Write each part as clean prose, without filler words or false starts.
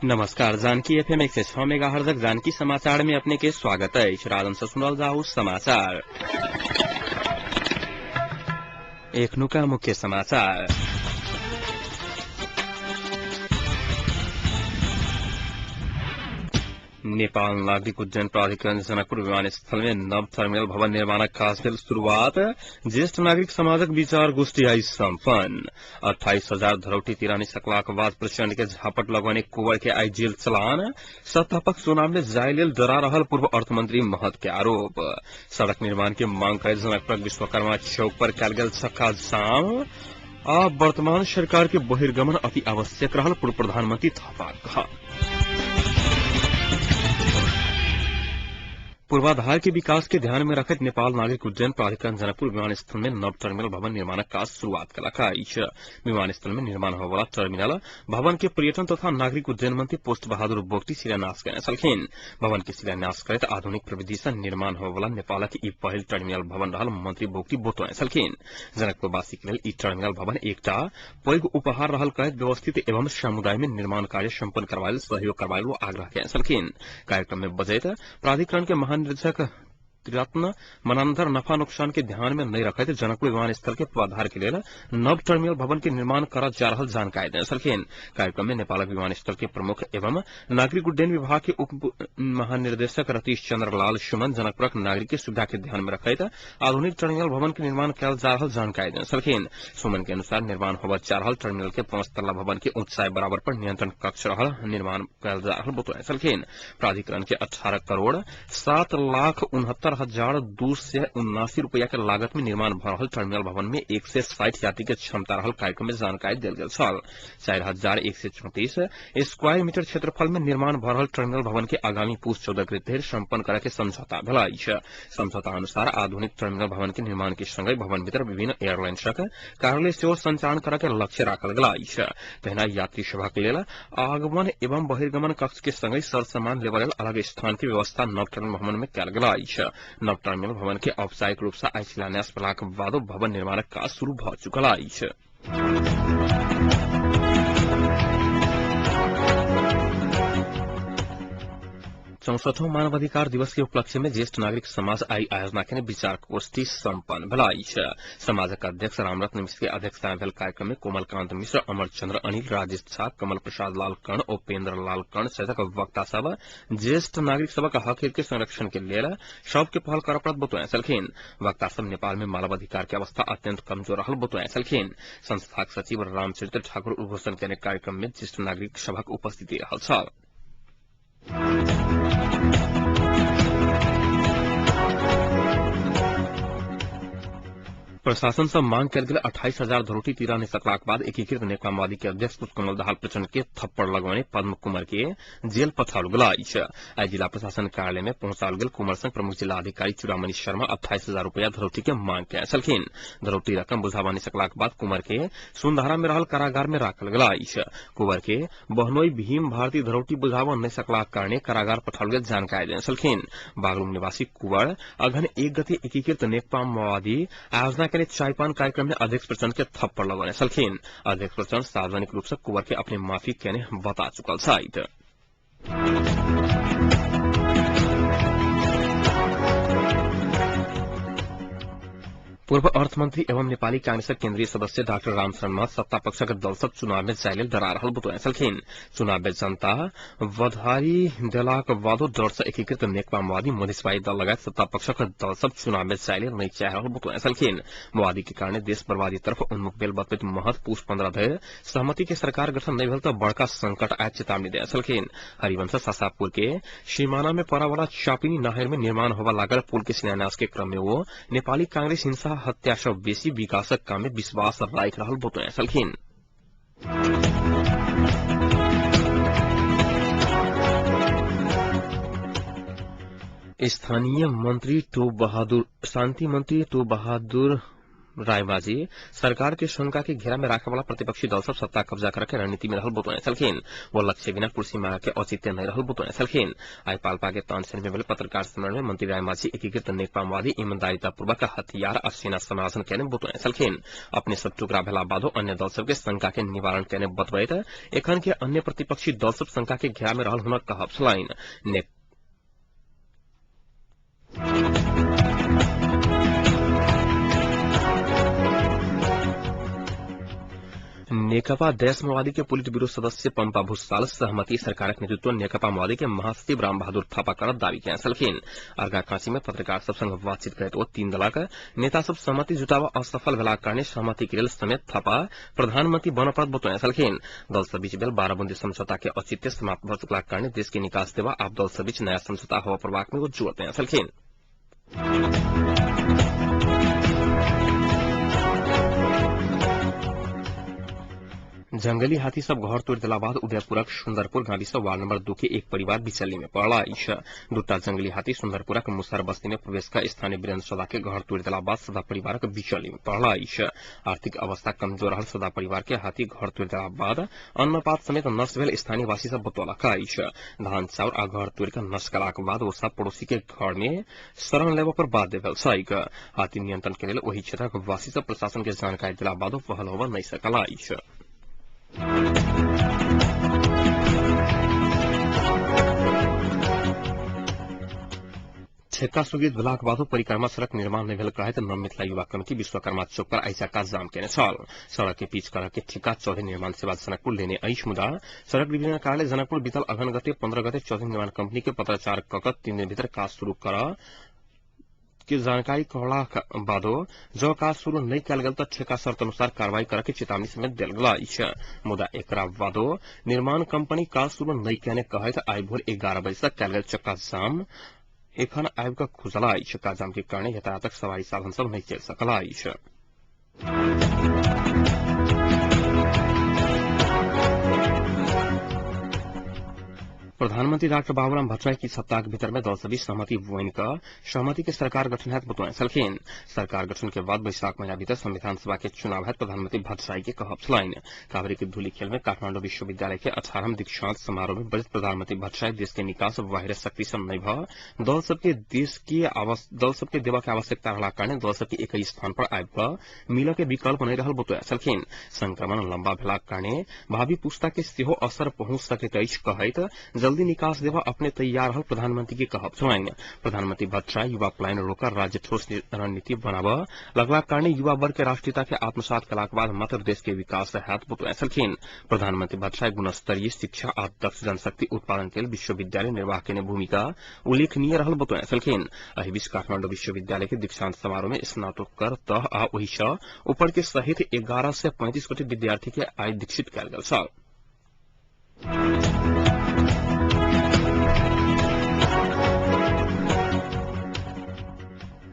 नमस्कार, जानकी एफएम 106 मेगाहर्जक जानकी समाचार में अपने के स्वागत है। राजन से सुनल जाऊ समाचार। एखनुका मुख्य समाचार। नेपाल नागरिक उड्डयन प्राधिकरण जनकपुर विमानस्थल में नव टर्मिनल भवन निर्माणक काज भेल शुरूआत। ज्येष्ठ नागरिक समाजक विचार गोष्ठी आई सम्पन्न। 28,000 धरौटी तिरानी सकलाक बाद प्रचण्ड के झापट लगौने कुंवर के आई जेल चलान। सत्तापक्ष चुनाव में जाय लेल डरा रहल पूर्व अर्थमंत्री महत के आरोप। सड़क निर्माण के मांग करैत जनकपुर विश्वकर्मा चौक पर कयल गेल चक्का जाम। आ वर्तमान सरकार के बहिर्गमन अति आवश्यक रहल पूर्व प्रधानमंत्री थापा। पूर्वाधार के विकास के ध्यान में रखैत नेपाल नागरिक उड्डयन प्राधिकरण जनकपुर विमानस्थल में नव टर्मिनल भवन निर्माणक काज शुरूआत केलक अछि। विमानस्थल में निर्माण होबयवला टर्मिनल भवन के पर्यटन तथा नागरिक उड्डयन मंत्री पोस्ट बहादुर बोगटी शिलान्यास केने छलखिन। भवन के शिलान्यास करैत आधुनिक प्रविधि से निर्माण होबयवला नेपालक ई पहिल टर्मिनल भवन रहल मंत्री बोगटी बतौने छलखिन। जनकपुरवासी के लेल ई टर्मिनल भवन एकटा पैघ उपहार रहल कहैत व्यवस्थित एवं समुदाय में निर्माण कार्य सम्पन्न करबाय लेल सहयोग करबाय लेल आग्रह केने छलखिन। कार्यक्रम में बजैत प्राधिकरण के महानिदेशक रत्न मनान्धर नफा नुकसान के ध्यान में नहीं रखैत जनकपुर विमानस्थल के पूर्वाधार के लेल नव टर्मिनल भवन के निर्माण करल जा रहल जानकारी देने छलखिन। कार्यक्रम में नेपालक विमानस्थल के प्रमुख एवं नागरिक उड्डयन विभाग के उप महानिदेशक रतीश चंद्र लाल सुमन जनकपुरक नागरिक के सुविधा के ध्यान में रखैत आधुनिक टर्मिनल भवन के निर्माण कयल जा रहल जानकारी देने छलखिन। सुमन के अनुसार निर्माण होबय जा रहल टर्मिनल के 5 तल्ला भवन के ऊंचाई बराबर पर नियंत्रण कक्ष रहल निर्माण कयल जा रहल बतौने छलखिन। प्राधिकरण के 18,07,69,279 रुपया के लागत में निर्माण भ रहल टर्मिनल भवन में 160 यात्री के क्षमता रहल कार्यक्रम में जानकारी देल गेल छल। 4,134 स्क्वायर मीटर क्षेत्रफल में निर्माण भ रहल टर्मिनल भवन के आगामी पुस 14 गते धरि सम्पन्न करय के समझौता भेल अछि। समझौता अनुसार आधुनिक टर्मिनल भवन के निर्माण के संगहि भवन भीतर विभिन्न एयरलाइंसक कार्यालय सेहो संचालन करय के लक्ष्य राखल गेल अछि। तहिना यात्री सभक लेल आगमन एवं बहिर्गमन कक्ष के संगहि सरसामान लेबय लेल अलग स्थान के व्यवस्था नव टर्मिनल भवन में कयल गेल अछि। नव टर्मिनल भवन के औपचारिक रूप से आई शिलान्यास भेलाक बादो भवन निर्माणक काज शुरू भ चुकल अछि। चौसठों मानवाधिकार दिवस के उपलक्ष्य में ज्येष्ठ नागरिक समाज आई आयोजना केने विचार गोष्ठी सम्पन्न भेल अछि। समाजक अध्यक्ष रामरत्न मिश्र के अध्यक्षता में भेल कार्यक्रम में कोमलकांत मिश्र, अमरचंद्र अनिल, राजेश झा, कमल प्रसाद लाल कर्ण, उपेन्द्र लाल कर्ण सहितक वक्ता सब ज्येष्ठ नागरिक सबक हक हित के संरक्षण के लेल सबके पहल करय पड़त बतौने छलखिन। वक्ता सब नेपाल में मानवाधिकार के अवस्था अत्यंत कमजोर रहल बतौने छलखिन। संस्थाक सचिव रामचरित्र ठाकुर उद्घोषण केने कार्यक्रम में ज्येष्ठ नागरिक सभक उपस्थिति रहल छल। प्रशासन से मांग कयल गेल 28,000 धरोटी तीरा नहि सकलाक बाद एकीकृत नेकपा माओवादी के अध्यक्ष पुष्पकमल दाहाल प्रचण्ड के थप्पड़ लगौने पद्म कुमार के जेल पठाओल गेल अछि। आइ जिला प्रशासन कार्यालय में पहुंचाओल गेल कुमार संग प्रमुख जिला अधिकारी चूड़ामणि शर्मा 28,000 रुपया धरोटी के मांग कयने छलखिन। धरोटी रकम बुझाबा नहि सकलाक बाद कुमार के सुनधारा में रहल कारागार में राखल गेल अछि। कुंवर के बहनोई भीम भारती धरोटी बुझाबा नहि सकलाक कारणे कारागार पठाओल गेल जानकारी देने छलखिन। बागलुंग निवासी कुंवर अघन 1 गते एकीकृत नेकपा माओवादी आयोजना के चायपान कार्यक्रम में अध्यक्ष प्रचण्ड के थप्पड़ लगौने छलखिन। अध्यक्ष प्रचण्ड सार्वजनिक रूप से कुंवर के अपने माफी केने बता चुकल छथि। पूर्व अर्थमंत्री एवं नेपाली कांग्रेसक केन्द्रीय सदस्य डाक्टर रामशरण महत सत्तापक्षक दल सब चुनाव में जाय लेल डरा रहल बतौने छलखिन। चुनाव में जनता बधाई देलाक बादो डर से एकीकृत नेकपा माओवादी मधेसवादी दल लगायत सत्तापक्षक दल सब चुनाव में जाय लेल नहि चाहि रहल बतौने छलखिन। माओवादी के कारणे देश बर्बादी तरफ उन्मुख भेल बतबैत महत पुस 15 धरि सहमति के सरकार गठन नहि भेल तऽ बड़का संकट आयत चेतावनी देने छलखिन। हरिवंश सासापुर के सीमाना में पड़ावाला चापिनी नहर में निर्माण होबय लागल पुल के शिलान्यास के क्रम में वो नेपाली कांग्रेस हिंसा हत्या सँ बेसी विकासक काम में विश्वास राखि रहल बतौने छलखिन। स्थानीय मंत्री टोप बहादुर शान्ति मंत्री टोप बहादुर रायमाझी सरकार के शंका के घेरा में राखे वाला प्रतिपक्षी दल सब सत्ता कब्जा करके रणनीति में रहल बतौने छलखिन। वो लक्ष्य बिना कुर्सी मांग के औचित्य नहीं रहल बतौने छलखिन। आइ पाल्पा के तानसेन में भेल पत्रकार सम्मेलन में मंत्री रायमाझी एकीकृत नेकपा माओवादी ईमानदारितापूर्वक हथियार आ सेना समार्जन केने बतौने छलखिन। अपने सब टुकड़ा भेला बादो अन्य दल सबके शंका के निवारण केने बतबैत एखन के अन्य प्रतिपक्षी दल सब शंका के घेरा में रहल हुनक कहब छलनि। नेकपा देश माओवादी के पोलिट ब्यूरो सदस्य पंपा भूषाल सहमति सरकारक नेतृत्व नेकपा माओवादी के महासचिव रामबहादुर थापा करत दावी केने छलखिन। अर्घाखाँची में पत्रकार सब संग बातचीत करैत ओ तीन दलक नेता सब सहमति जुटावा असफल भेलाक कारणे सहमति के लेल समेत थापा प्रधानमंत्री बनऽ पड़त बतौने छलखिन। दल सब बीच भेल 12 बुंदी समझौता के औचित्य समाप्त भऽ चुकलाक कारणे देश के निकास देवा आब दल सब बीच नया समझौता होबय पड़बाक में ओ जोर देने छलखिन। जंगली हाथी सब घर तोड़ देला बाद उदयपुरक सुंदरपुर गांधी वार्ड नंबर 2 के एक परिवार बिचली में पड़ल अछि। दूटा जंगली हाथी सुंदरपुरक मुसहर बस्ती में प्रवेश कर स्थानीय वीरेन्द्र सदा के घर तोड़ देला बाद सदा परिवारक बिचली में पड़ल अछि। आर्थिक अवस्था कमजोर रहल सदा परिवार के हाथी घर तोड़ देला बाद अन्नपात समेत नष्ट भेल स्थानीयवासी सब बतौलक अछि। धान चाउर आ घर तोड़ के नष्ट कलाक बाद ओ सब पड़ोसी के घर में शरण लेबऽ पर बाध्य भेल छैक। हाथी नियंत्रण के लेल ओहि क्षेत्रक वासी सब प्रशासन के जानकारी देला बादो पहल होबऽ नहि सकल अछि। ठेक्का स्वीकृत भेलाक बादो परिक्रमा सड़क निर्माण नहि भेल कहैत नव मिथिला युवा कमिटी विश्वकर्मा चौक पर आइ चक्का जाम केने छल। सड़क के पीच करऽ के ठेक्का चौधरी निर्माण सेवा जनकपुर लेने अछि, मुदा सड़क डिवीजन कार्यालय जनकपुर बीतल अगहन गते 15 गते चौधरी निर्माण कंपनी के पत्राचार कऽ के 3 दिन भीतर काज शुरू करऽ के जानकारी कहलाक बादो जँ काज शुरू नहि कयल गेल तऽ ठेका शर्त अनुसार कार्रवाई करऽ के चेतावनी समेत देल गेल अछि। मुदा एकरा बादो निर्माण कंपनी काज शुरू नहि केने कहैत आइ भोर 11 बजे सँ कयल गेल चक्का जाम एखन आबि कऽ खुजल अछि। चक्का जाम के कारणे यातायातक सवारी साधन सब नहि चलि सकल अछि। प्रधानमंत्री डाक्टर बाबूराम भट्टराई की सप्ताह के भीतर में दल सभी सहमति बनि कऽ सहमति के सरकार गठन हैत बतौने छलखिन। सरकार गठन के बाद वैशाख महीना भीतर संविधान सभा के चुनाव हैत प्रधानमंत्री भट्टराई के कहब छलनि। काभ्रे के धूलिखेल में काठमांडू विश्वविद्यालय के 18वां दीक्षांत समारोह में बजट प्रधानमंत्री भट्टराई देश के निकास बाहिर शक्ति सब नहि भऽ दल सबके देश के दल सबके देबा के आवश्यकता रहलाक कारणे दल सबके एक स्थान पर आबि कऽ मिलऽ के विकल्प नहि रहल बतौने छलखिन। संक्रमण लंबा भेलाक कारणे भावी पुस्ता के सेहो असर पहुंच सकैत अछि कहैत जल्दी निकास देवा अपने तैयार रहल प्रधानमंत्री के कहब छलनि। प्रधानमंत्री भट्टराई युवा पलायन रोककर राज्य ठोस रणनीति बनाबऽ लगलाक कारणे युवा वर्ग के राष्ट्रीयता के आत्मसात कलाक बाद मात्र देश के विकास हैत बतौने छलखिन। प्रधानमंत्री भट्टराई गुणस्तरीय शिक्षा आ दक्ष जनशक्ति उत्पादन के लेल विश्वविद्यालय निर्वाह केने भूमिका उल्लेखनीय रहल बतौने छलखिन। एहि बीच काठमांडू विश्वविद्यालय के दीक्षांत समारोह में स्नातकोत्तर तह आ ओहि सँ ऊपर के सहित 1135 गोटे विद्यार्थी के आइ दीक्षित कयल गेल छल।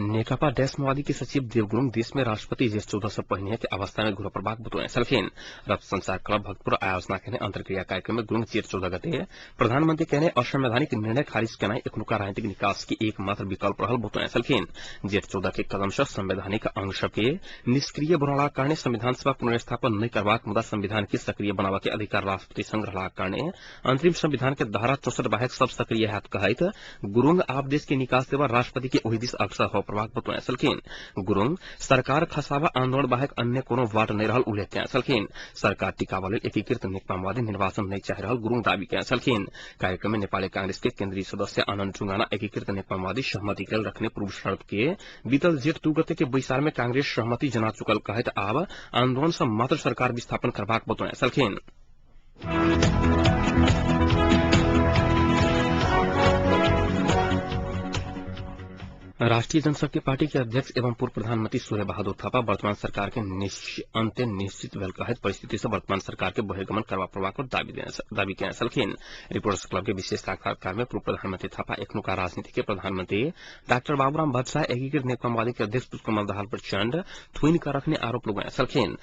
नेकपा डैश माओवादी के सचिव देव गुरूङ देश में राष्ट्रपति जेठ 14 से पहिने के अवस्था में घुर पड़बाक बतौने छलखिन। रथ संचार क्लब भक्तपुर आयोजना केने अंतर्क्रिया कार्यक्रम में गुरूङ जेठ 14 गते प्रधानमंत्री केने असंवैधानिक निर्णय खारिज केनाइ एखनुका राजनीतिक निकास के एकमात्र विकल्प रहल बतौने छलखिन। जेठ 14 के कदम सँ संवैधानिक अंग सबके निष्क्रिय बनौलाक कारणे संविधान सभा पुनर्स्थापन नहि करबाक मुदा संविधान के सक्रिय बनाबऽ के अधिकार राष्ट्रपति संग रहलाक कारणे अंतरिम संविधान के धारा 64 बाहेक सब सक्रिय हैत कहैत गुरूङ आब देश के निकास देवा राष्ट्रपति के ओहि दिस अग्रसर होबय पड़बाक बतौने छलखिन। गुरूङ सरकार खसावा आंदोलन बाहेक अन्य कोनो बाट नहि रहल उल्लेख केने छलखिन। सरकार टिकाबऽ लेल एकीकृत नेकपा माओवादी निर्वाचन नहि चाहि रहल गुरूङ दावी केने छलखिन। कार्यक्रम में नेपाली कांग्रेस के केंद्रीय सदस्य आनंद ढुंगाना एकीकृत नेकपा माओवादी सहमति के लेल रखने पूर्व शर्त के बीतल जेठ 2 गते के बैसार में कांग्रेस सहमति जना चुकल कहैत आब आंदोलन सँ मात्र सरकार विस्थापन करबाक बतौने छलखिन। राष्ट्रीय जनशक्ति पार्टी के अध्यक्ष एवं पूर्व प्रधानमंत्री सूर्य बहादुर थापा वर्तमान सरकार के अंत्य निश्चित भेल कहैत परिस्थिति से वर्तमान सरकार के बहिर्गमन करबा पड़बाक दावी केने छलखिन। रिपोर्टर्स क्लब के विशेष साक्षात्कार में पूर्व प्रधानमंत्री थापा एखनुका राजनीति के प्रधानमंत्री डाक्टर बाबूराम भट्टराई एकीकृत नेकपा माओवादी के अध्यक्ष पुष्पकमल दाहाल प्रचण्ड थुइन कऽ रखने आरोप लगौने छलखिन।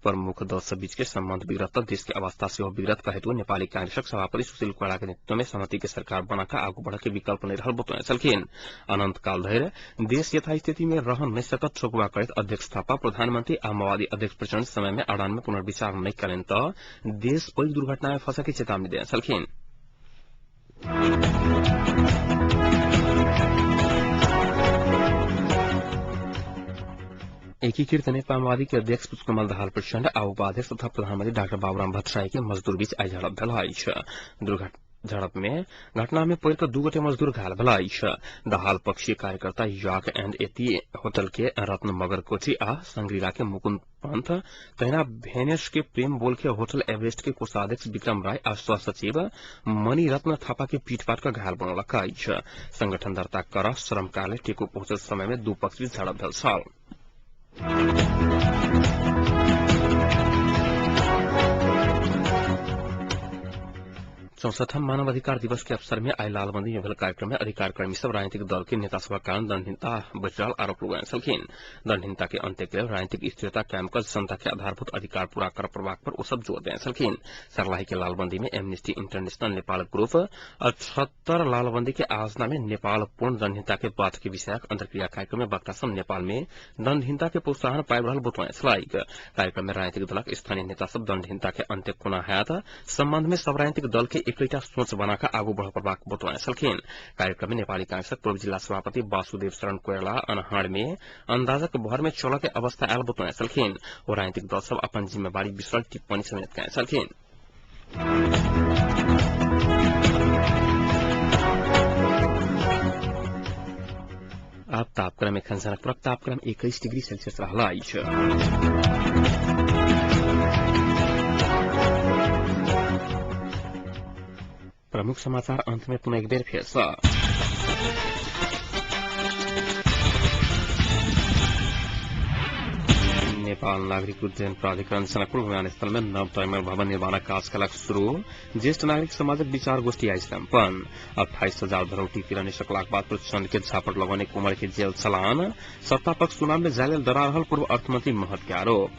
प्रमुख दल सब बीच के संबंध बिगड़त देश के अवस्था सेहो बिगड़त कहैत नेपाली कांग्रेसक सभापति सुशील कोइराला के नेतृत्व में सहमति के सरकार बनाकर आगू बढ़ के विकल्प नहीं रहल बतौने छलखिन। अनंत काल धरि देश यथास्थिति में रह नहीं सकत ठोकुआ करैत अध्यक्ष थापा प्रधानमंत्री आ माओवादी अध्यक्ष प्रचण्ड समय में अड़ान में पुनर्विचार नहीं करें त देश पैघ दुर्घटना में फंसे के चेतावनी देने छलखिन। एकीकृत नेकपा माओवादी के अध्यक्ष पुष्पकमल दाहाल प्रचण्ड आ उपाध्यक्ष तथा प्रधानमंत्री डाक्टर बाबूराम भट्टराई के मजदूर बीच आइ झड़प भेल अछि। झड़प में घटना में पड़ि कऽ 2 गोटे मजदूर घायल भेल अछि। दाहाल पक्षीय कार्यकर्ता याक एंड एती होटल के रत्न मगर कोठी आ संग्रीला के मुकुंद पंत तहिना भेनेश के प्रेम बोल के होटल एवरेस्ट के कोषाध्यक्ष विक्रम राय आ सह सचिव मणि रत्न थापा के पीटपाट कऽ घायल बनौलक अछि। संगठन दर्ता कर श्रम कार्यालय टेको पहुंचल समय में दू पक्ष बीच झड़प भेल छल। चौसठम मानवाधिकार दिवस के अवसर में आइ लालबंदी में भेल कार्यक्रम में अधिकार कर्मी सब राजनीतिक दल के नेता सभक कारण दंडहीनता बढ़ि रहल आरोप लगौने छलखिन। दंडहीनता के अंत्य के लेल राजनीतिक स्थिरता कायम कर जनता के आधारभूत अधिकार पूरा कर पड़बाक पर ओ सब जोर देने छलखिन। सर्लाही के लालबंदी में amnesty international Nepal group 78 Lalbandi के आयोजना में नेपाल पूर्ण दंडहीनता के बात के विषयक अंतर्क्रिया कार्यक्रम में वक्ता सब नेपाल में दंडहीनता के प्रोत्साहन पाबि रहल बतौने छलैक। कार्यक्रम में राजनीतिक दलक स्थानीय नेता सब दंडहीनता के अंत्य कोना होयत सम्बन्ध में सब राजनीतिक दल के एकैटा सोच बनाकर आगू बढ़ पड़बाक बतौने छलखिन। कार्यक्रम में नेपाली कांग्रेसक पूर्व जिला सभापति वासुदेव शरण कोइराला अनहार में अंदाजक भर में चलऽ के अवस्था आयल बतौने छलखिन। ओ राजनीतिक दल सब अपन जिम्मेवारी बिसरल टिप्पणी समेत कयने छलखिन। आब तापक्रम एखन जनकपुरक तापक्रम 21 डिग्री सेल्सियस रहल अछि। प्रमुख समाचार अंत में पुनः एक बेर फेर सँ। नेपाल नागरिक उड्डयन प्राधिकरण जनकपुर विमानस्थल में नव टर्मिनल भवन निर्माणक काज कलक शुरू। ज्येष्ठ नागरिक समाजक विचार गोष्ठी आइ सम्पन्न। 28,000 धरौटी तिरने सकलाक बाद प्रचण्ड के झापट लगौने कुमार के जेल चलान। सत्तापक्ष चुनाव में जाय लेल डरा रहल पूर्व अर्थमंत्री महत के आरोप।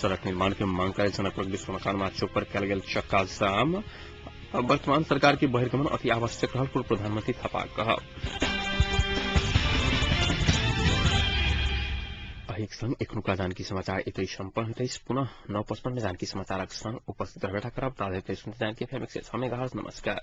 सड़क निर्माण के मांग करे जनकपुर विश्वकर्मा चौक पर कयल गेल चक्का जाम। वर्तमान सरकार की बहिर्गमन अति आवश्यक रहल पूर्व प्रधानमंत्री थापा कहब। एहिक संग एखनुका जानकी समाचार एतै सम्पन्न होइत अछि। पुनः 9:55 में जानकी समाचारक संग उपस्थित रहबे करब। ताधरि जानकी एफएम 106 मेगाहर्ट्ज। नमस्कार।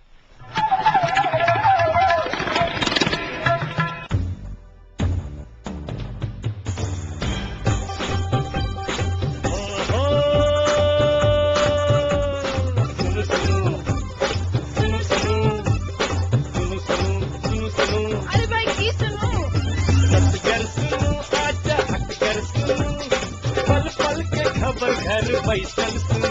घर बैठल।